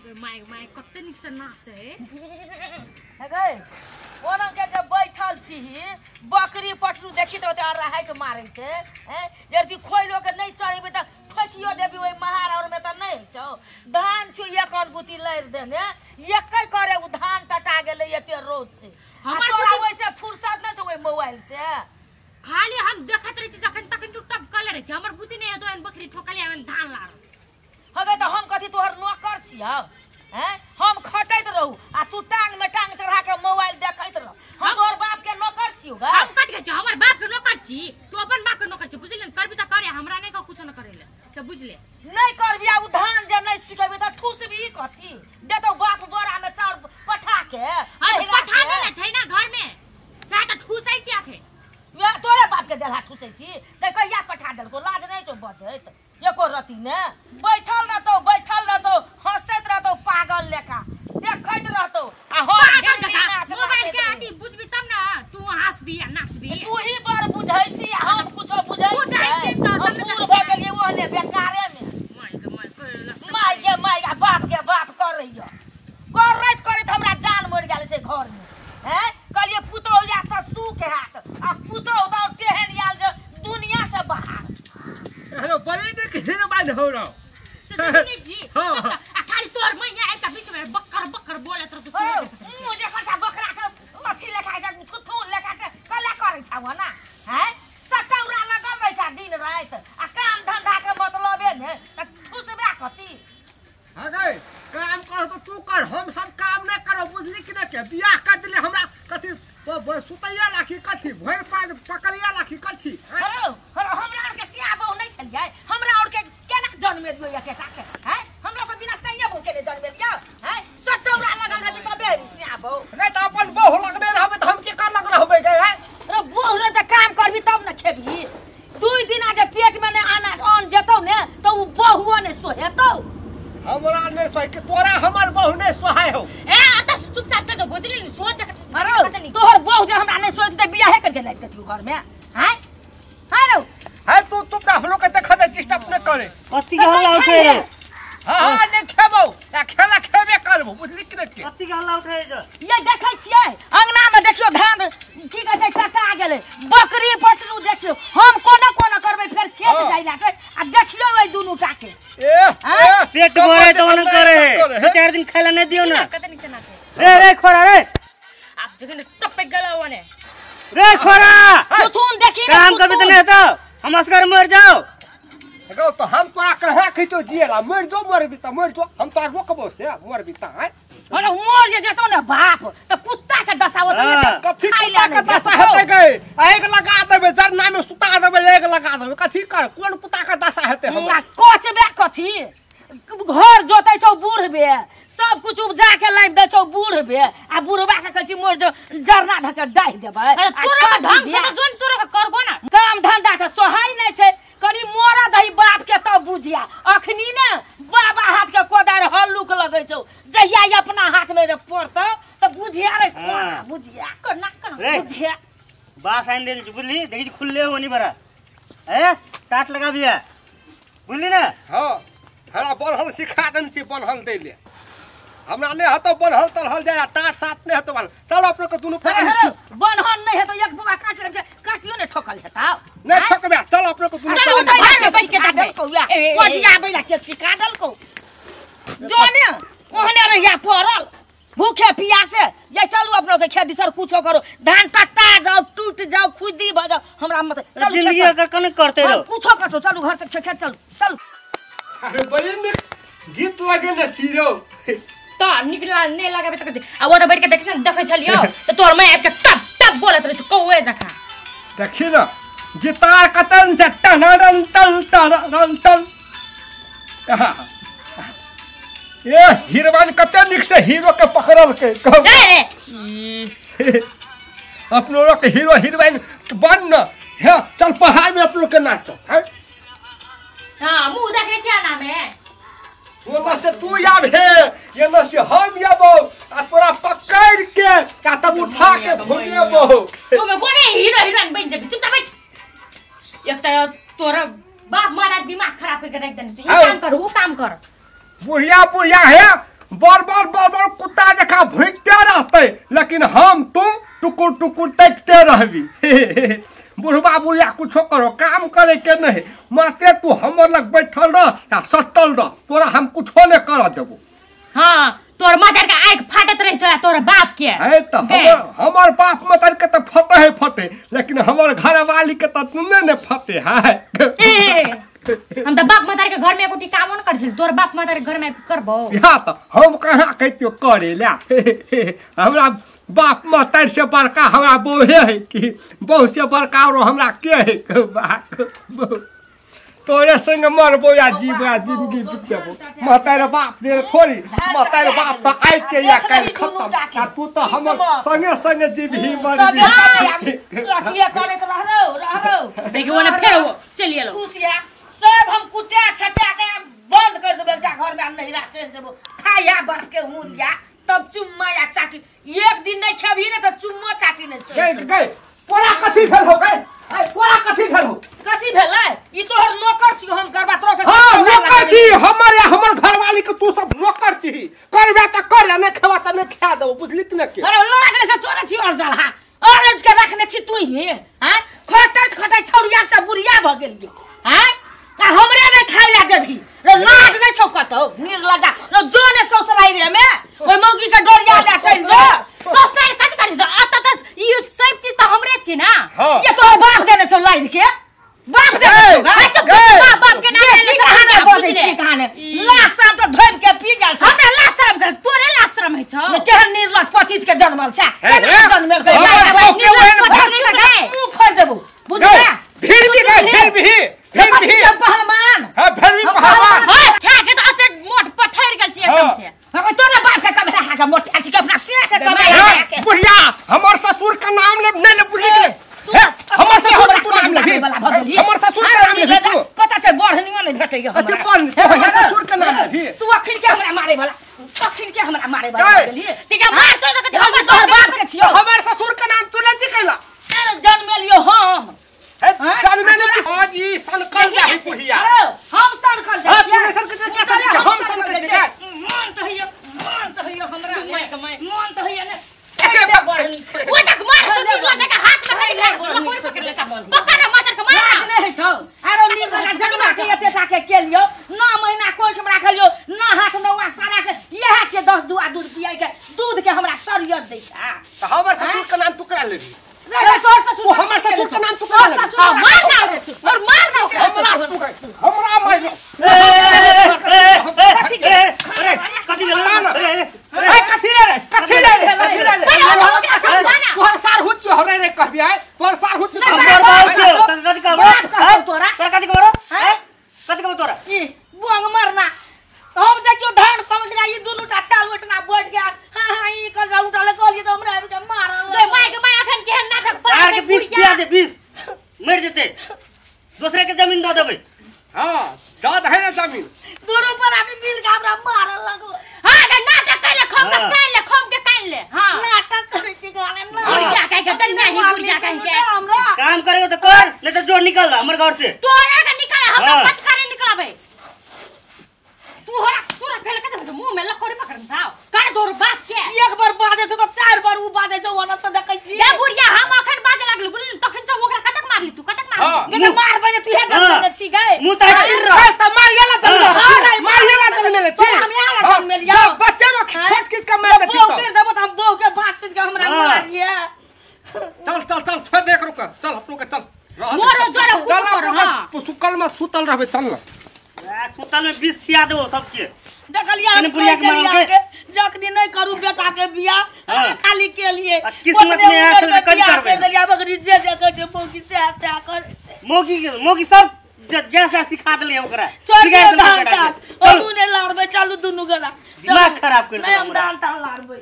My my कते नीक से नाच है हे गई ओना के जब बैठल छी बकरी पटरू देखी त ओते रहै के मारै छै हैं यदि खोइलो के नहीं चढ़ेबै त ठोकियो देबी ओइ महार और में त नहीं छौ धान छु एक अनगुती लैर देने एकै करे उ धान टटा गेलै एते रौद से हमर तोरा ओइसे फुर्सत नै छौ ओइ मोबाइल से खाली हम देखत रहै छी जखन तखन तू टपकल रहै छी हमर बुद्धि नहीं हेतो एहन बकरी ठोकले एहन धान लार हगे त हम कथी तोहर नौकर छियौ हैं हम खटैत रहू आ तू टांग में टांग चढ़ा के मोबाइल देखैत रह हम तोहर बाप के नौकर छियौ गा हम कथी कहै छी हमर बाप के नौकर छी तू अपन बाप के नौकर छी बुझली ने करबी त करे हमरा नहीं कह कुछ न करेले से बुझले नहीं करबी आ उ धान जे नहीं सुखेबी त ठुसबी कथी देतौ बाप बोरा में चाउर पठा के हां त पठा दे ने छै ना घर में सह त ठुसै छी आखे वे तोरे बाप के देलहा ठुसै छी त कहिया पठा देलको लाज नहीं छौ बजैत एको रति ने बैठल रहतौ बैठल रहतौ हंसैत रहतौ पागल लेखा देखैत रहतौ आ हम पागल जकाँ मोबाइल के अथी बुझबी तब ना तू हंसबी आ नाचबी तू ही बड़ बुझै छी आ हम कुछो बुझै बुझै छी त हम तब दूर भऽ गेलियै ओहने बेकारे में my के my करे my गे my आ बाप के बाप करैया करैत करैत हमरा जान मरि गेल छै घर में हैं कहलियै पुतोहु जायत तऽ सुख हैत आ पुतोहु तऽ तेहन आयल जे दुनिया से बाहर हेलो बड़ी नीक हीरोइन हो रहो से देखने छी हाँ। आ खाली तोर मैया आइ त बीच में बक्कर बक्कर बोलत रहतौ हौ, मुँह जे कटा बकरा के अथी लेखा के थुथुन लेखा के कला करै छौ ना हैं सटौरा लगल रहै छै दिन राति आ काम धंधा के मतलबे ने त ठुसबे कथी हाँ गई काम कर तो तू कर हम सब काम नहीं करो बुझली कि नहीं के बियाह कर दिले हमरा कथी सुतैया लाखी कथी भरि पाँच पकड़िया लाखी कथी हैं? हरो हरो हमरा और के सिया बहु नहीं छलियै हमरा और के केना जन्मेलियो एकेटा के हैं हमरा से बिना सैया बहु के ने जन्मेलियो हैं सटौरा लगल रहबी तबे हेबी सिया बहु नहीं तो अपन बहु लगने रहबे तो हम के कर लग रहबे गए हैं रे बहु रे त काम करबी तब न खेबी दुई दिना जे पेट में ने अनाज अन्न जेतौ ने त उ बहुओ ने सोहेतौ हमरा नहीं सोहे के तोरा हमर बहु नहीं सोहाय हो ए अत चुपचाप चल जो बुझली ने सोच देख अरे तोहर बहु जे हमरा नहीं सोहेतौ त बियाहे करके लाइक देतियौ घर में हैं हैं रौ है तू चुपचाप हम लोग के देखा दे डिस्टर्ब नहीं करे कथी के हल्ला उठे रे हां हां नहीं खेबो या खेला खेबे करबो बुझली कि नहीं के कथी के हल्ला उठे रे ये देखै छियै अंगना में देखियौ धान की कहै छै टटा गेलै बकरी पटरू देखियौ हम कोना कोना करबै फेर खेत हाँ। जाइ लाके आ देखियौ एहि दुनू टा के ए हाँ? ए, पेट भरे तो मन करे है दो चार दिन खाला नहीं दियो ना कते नीक से नाचे रे रे खोरा रे आप जखन टपक गेलौ ओने रे खोरा थुथुन देखी ने काम कभी तो नहीं तो हम असगर मर जाओ गौ तो हम तोरा कहे खिचो जिएला मर जो मरबी त मर जो हम तोरा रोकबो से मरबी त हैं अरे मर जे जेतौ ने बाप त कुत्ता के दशा होतौ हाँ। कथी खाइ कुत्ता ला के नहि दशा देतौ। हेतै गए आगि लगा देबै जरना में सुता देबै आगि लगा देबै कथी कर कोन कुत्ता के दशा हेतै हमरा हमरा कोचबे कथी घर जोतै छौ बूढ़ बे सब कुछ उपजा के लाबि दै छौ बूढ़ बे आ बुढ़बा के कहै छी मोर जो जरना धके डाहि देबै अरे आ तोरा के कथी ढंग से जे? त जोन तोरा के करबो ना काम धंधा त सोहाइ नहीं छै कनी मोरा दही बाप के तब बुझिया अखनी ने बाबा हाथ के कोदारि हल्लुक लगै छौ जहिया ई अपना हाथ में जे पड़तौ त बुझिया रे कोना हाँ। बुझिया करना करना रे बुझिया बास आइन देल बुझली देखी खुले हो नहीं भरा ए टाट लगा भैया बुझली ना हां हमरा बनहल सिखा देने छी बनहल दै ले हमरा नहि हेतौ बनहल तरहल जाय आ टाट साट नहि हेतौ बनहल चल अपने के दुनू अरे प्राणी हरो, बनहन नहीं हेतौ एक बुआ काट लेबै काटियो ने ठोकल हेतौ नहि ठोकबे चल अपने के दुनू चल, प्राणी उधर घर में बैठ के सिखा देखबै। देलकौ या ए, ए, ए। कोजिया बैला के सिखा देलकौ जोने ओहने रहिया पड़ल भूखे पियासे ये चलू अपनो के खेत दिसर कुछो करो धान कटा जाओ टूट जाओ खुदी भ जाओ हमरा मत चलू जिंदगी खेत अगर कने करते चलू। रहो हम कुछो कटो चलू घर से खेत चलू चलू अरे बड़ी नीक गीत लगेने छी रौ त निकला ने लगाबे त आ ओ त बैठ के देखै ने देखै छलियौ त तोर my आबि के टप टप बोलत रहै छै कौए जकाँ देखी न गिटार कतन से टन टन टन टन ए हीरोइन कते नीक से हीरो के पकड़ल के रे रे अपनो के हीरो हीरोइन बन न हे चल पहाड़ में अपनो के नाचो हैं हां मुंह देखने छै ना में ओना से तू आब हे एना से हम आबो आ तोरा पकड़ के आ तब उठा के घुमेबो तो में कोने हीरो हीरोइन बन जेबी चुप बैठ एक त तोरा बाप मारा दिमाग खराब करके रख देने छै ई काम कर ऊ काम कर बुढ़िया बुढ़िया है बड़ बड़ बड़ बड़ कुत्ता जका भुकते रहते लेकिन हम तू टुकुर टुकुर तकते रहबी। बुढ़वा बुढ़िया कुछो करो काम करे के नहीं माते तू हमर लग बैठल रह आ सटल रह तोरा हम कुछो नहीं कर देबो। हां तोर मदर के आंख फाटत रहे छै तोर बाप के है त हमर बाप मदर के त फटे है फटे लेकिन हमर घरवाली के त तुने ने फटे है। हम त बाप मदर के घर में एकोटी काम न कर छल तोर बाप मदर के घर में करबो या त हम कहां कहियो करे ला। हमरा बाप मदर से बड़का हमरा बौहे है कि बहू से बड़का और हमरा के है तोरे संग मरबो या जीवा जिंदगी बितेबो मतार बाप दे थोड़ी मतार बाप त आइ के या काल खत्म आ तू त हमर संगे संगे जीबही मरबी। अथिए करैत रहरो रहरो देखियो ने फेर वो चलि गेलो खुशिया सब हम कुत्ता छटा के बंद कर देबे एकटा घर में नहीं रह चल जेबो खाया बाप के हुरिया तब चुम्मा या चाटी एक दिन नहीं खेबी ने त चुम्मा चाटी नहीं गए गए पोरा कथी भेल हो गए ए पोरा कथी भेल हो कथी भेलै ई तोहर नौकर छी हम करबा तोरा के। हां नौकर छी हमर या हमर घरवाली के तू सब नौकर छी करबे त कर ले नहीं खेबा त नहीं खा देबो बुझली त ने के। अरे लाज रे से तोरा छी और जलहा ऑरेंज के रखने छी तू ही हां खटैत खटैत छौरिया सब बुढ़िया भ गेल हां आ हमरे नै खाइ ला देबी रे लाज नै छौ कतौ निर्लजा रे जो ने ससुराई रे में ओइ मौगी के डोरिया ले चल जो ससुराई कथि करी अत त ई सब चीज त हमरे छी ना। ये तोहर बाप देने छौ लाइद के बाप देने छौ हां त बाप बाप के नाम ले कहाने बजै छी कहाने लाज शरम त धोब के पी गेल छ हमरा लाज शरम कर तोरे लाज शरम है छौ केहन निर्लज पतित के जनमल छ जनमल के मुंह फोड़ देबो बुझला फिर भी गए फिर भी फिर भी पहलवान हां फिर भी पहलवान हां खा के त अते मोट पठैर गेल छी एकदम से हम तोरा बाप के कमेरा खा के मोटा छी के अपना से के कमेरा के बुढ़िया हमर ससुर के नाम ले नहीं ले बुढ़ी के हमर ससुर के तू नाम ले हमर ससुर के नाम ले तू पता छै बढ़नियो नहीं भेटैय हमरा अति बढ़ हमर ससुर के नाम ले तू अखिन के हमरा मारे वाला अखिन के हमरा मारे वाला गेलिए ठीक है मार तो त हमर तोहर बाप के छियो हमर ससुर के नाम तू ले जी कैला जन्मेलियो हम जन्मेले आज ई सनकल जाहि बुढ़िया हम सनकल जाइ हां तू सनकल के हम सनकल जाइ मन त हैया मन त हैया हमरा मन त हैया ने बढ़नी ओ तक मार तो निर्लज के हाथ में करी लकोड़ पकड़ लेता पकड़ मार के मार नहीं है छौ आरो निर्लज जन्मा के एते टा के केलियो 9 महीना कोख में राखलियो न हाथ नौआ सारा के इहे छै 10 दुआ दूध पियाई के दूध के हमरा सरियत दै छ त हमर ससुर के नाम तू करा लेबी रे तोर ससुर हमर ससुर के नाम तू करा लेबी हां मार ना और मार ना हमरा मार कथी कथी ए कथी रे कथी रे कथी रे तोहर सार हुत हमरा रे कहबी आय तोहर सार हुत हमर बाप छौ त कथी कहबो तोरा तोरा कथी कहबो हैं कथी कहबो तोरा ई बोंग मारना हम देखियो धान समझ ला ई दुनु टा चाल उठना बैठ गया हां हां ई कर जा उठा ले कहलिए त हमरा आबि के मारल गे my के my अखन केहन नाटक सार के 20 किया दे 20 मर जेते दूसरे के जमीन the देबै। हां the they ना जमीन दुनु पर आदमी मिल के हमरा मारल लगलो। हां गे नाटक कैले खम के कैले खम के कैले हां नाटक करै छी गाने ना बुढ़िया कह के नहीं बुढ़िया कह के हमरा काम करेगो त कर नहीं त जो निकल हमर घर से तोरा के निकल हमरा कत करे निकलबे तू होरा तोरा फेल के दे मुंह में लकोड़ी पकड़ जाओ कर तोर बाप के एक बार बाजे छौ त चार बार उ बाजे छौ ओना से देखै छी गे बुढ़िया हम अखन बाजे लागल बुझली तखन से ओकरा कतक मारली तू कतक मारली गे मार बने तू हे जन्म छी गे मुंह त ए त मार गेला जन्म मार गेला जन्म ले छी हम यहाँ जन्म लिया बच्चे में खट खींच के मार देती बहू के देबो त हम बहू के बात सुन के हमरा मारिए चल चल चल छोड़ देख रुक चल अपनो के चल मोरो जोरे चल हां सुकल में सुतल रहबे चल ना सुतल में 20 खिया देबो सबके देखलिया हम बुढ़िया के मारल के जखनी नहीं करू बेटा के बियाह खाली के लिए किस्मत में आयल त कथी करबे देलिया बकरी जे जे कहै छै मौगी से हत्या कर मौगी मौगी सब जैसा सिखा देलिए ओकरा छोड़ दे धान तान हमू नै लारबै चलू दुनू गोरा दिमाग खराब कर नहीं हम धान तान लारबै।